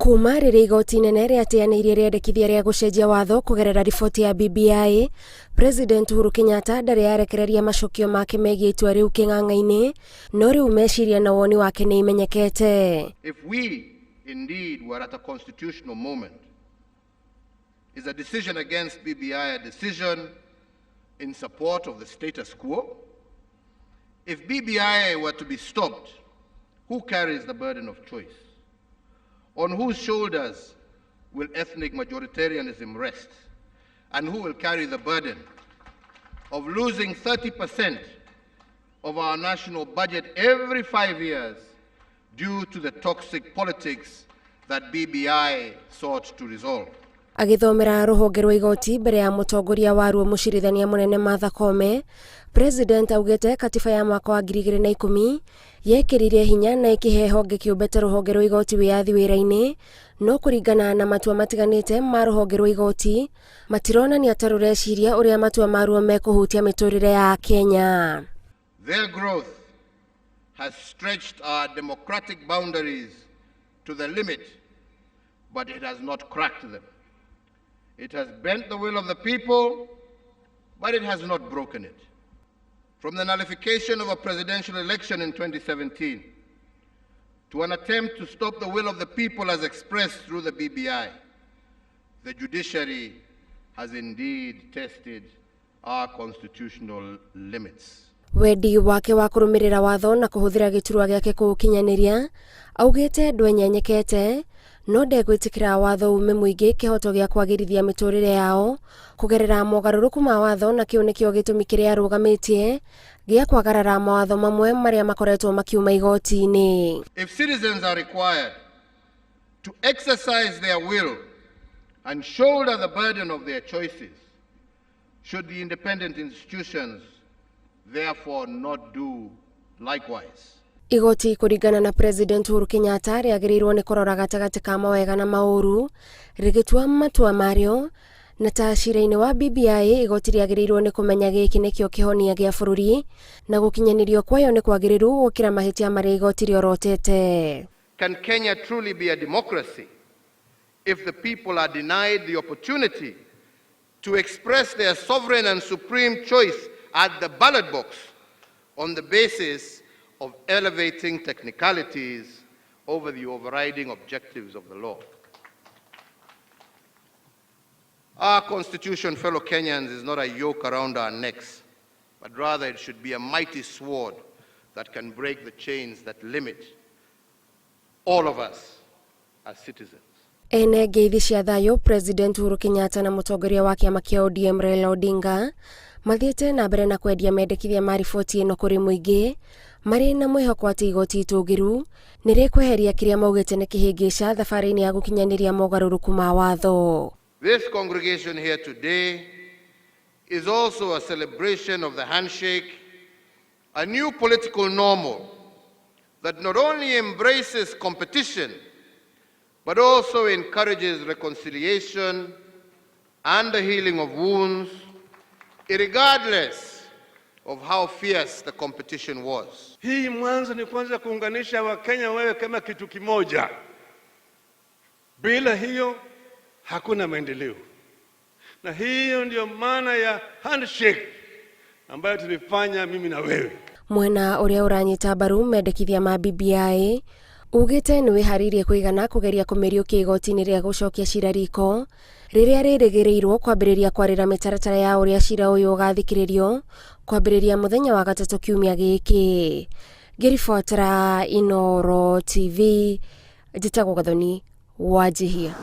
Kuma rĩrĩa igoti inene rĩateanĩirie rĩendekithia rĩa gũcenjia watho kũgerera riboti ya BBI, President Uhuru Kenyatta ndarĩ arekereria macokio make megiĩ itua rĩu kĩng'ang'a-inĩ, no rĩu meciria na woni wake nĩ imenyekete. If we indeed were at a constitutional moment, is a decision against BBI a decision in support of the status quo? If BBI were to be stopped, who carries the burden of choice? On whose shoulders will ethnic majoritarianism rest? And who will carry the burden of losing 30% of our national budget every 5 years due to the toxic politics that BBI sought to resolve? Agĩthomera rũhonge rwa igoti mbere ya mũtongoria waruo mũcirithania mũnene Martha Koome, President augĩte katiba ya mwaka wa 2010 yekĩrire hinya na ĩkĩhe honge kĩũmbe ta rũhonge rwa igoti wĩyathi wĩra-inĩ, no kũringana na matua matiganĩte ma rũhonge rwa igoti matironania ta rũreciria ũrĩa matua maruo mekũhutia mĩtũrĩre ya Kenya. Their growth has stretched our democratic boundaries to the limit, but it has not cracked them. It has bent the will of the people, but it has not broken it. From the nullification of a presidential election in 2017 to an attempt to stop the will of the people as expressed through the BBI, the judiciary has indeed tested our constitutional limits. Wendi wake wa kũrũmĩrĩra watho na kũhũthĩra gĩturwa gĩake kũũkinyanĩria augĩte ndwenyenyekete, no ndegwĩtĩkĩra watho ume mũingĩ kĩhoto gĩa kwagĩrithia mĩtũrĩre yao kũgerera mogarũrũku ma watho, na kĩu nĩkĩo gĩtũmi kĩrĩa arũgamĩtie gĩa kwagarara mawatho mamwe marĩa makoretwo makiuma igoti-inĩ. If citizens are required to exercise their will and shoulder the burden of their choices, should the independent institutions therefore not do likewise? Igoti kũringana na President Uhuru Kenyatta rĩagĩrĩirwo nĩ kũrora gatagatĩ ka mawega na maũru rĩgĩtua matua marĩo, na ta cira-inĩ wa BBI igoti rĩagĩrĩirwo nĩ kũmenya gĩkĩ nĩkĩo kĩhonia gĩa bũrũri na gũkinyanĩrio kwayo nĩ kwagĩrĩru gũkĩra mahĩtia marĩa igoti rĩorotete. Can Kenya truly be a democracy if the people are denied the opportunity to express their sovereign and supreme choice at the ballot box on the basis of elevating technicalities over the overriding objectives of the law? Our constitution, fellow Kenyans, is not a yoke around our necks, but rather it should be a mighty sword that can break the chains that limit all of us as citizens. Ene ngeithi cia thayũ, President Uhuru Kenyatta na mũtongoria wa kĩama kĩa ODM Raila Odinga mathiĩte na mbere na kwendia mendekithia ma riboti ĩno kũrĩ mũingĩ marĩ na mwĩhoko atĩ igoti itũgĩru nĩ rĩkweheria kĩrĩa maugĩte nĩ kĩhĩngĩca thabarĩ-inĩ ya gũkinyanĩria mogarũrũku ma watho. This congregation here today is also a celebration of the handshake, a new political normal that not only embraces competition, but also encourages reconciliation and the healing of wounds, regardless of how fierce the competition was. Hii mwanzo ni kwanza kuunganisha Wakenya wawe kama kitu kimoja. Bila hiyo hakuna maendeleo, na hiyo ndio maana ya handshake ambayo tulifanya mimi na wewe. Mwena ũrĩa ũranyita mbaru mendekithia ma BBI ugĩte nĩ wĩharĩirie kũigana kũgeria kũmĩriũkia igoti-inĩ rĩa gũcokia cira riko rĩrĩa rĩrĩgĩrĩirwo kwambĩrĩria kwarĩra mĩtaratara ya ũrĩa cira ũyũ ũgathikĩrĩrio kwambĩrĩria mũthenya wa gatatũ kiumia gĩkĩ. Ngĩribotera Inooro TV, njĩtagwo Gathoni Wanjihia.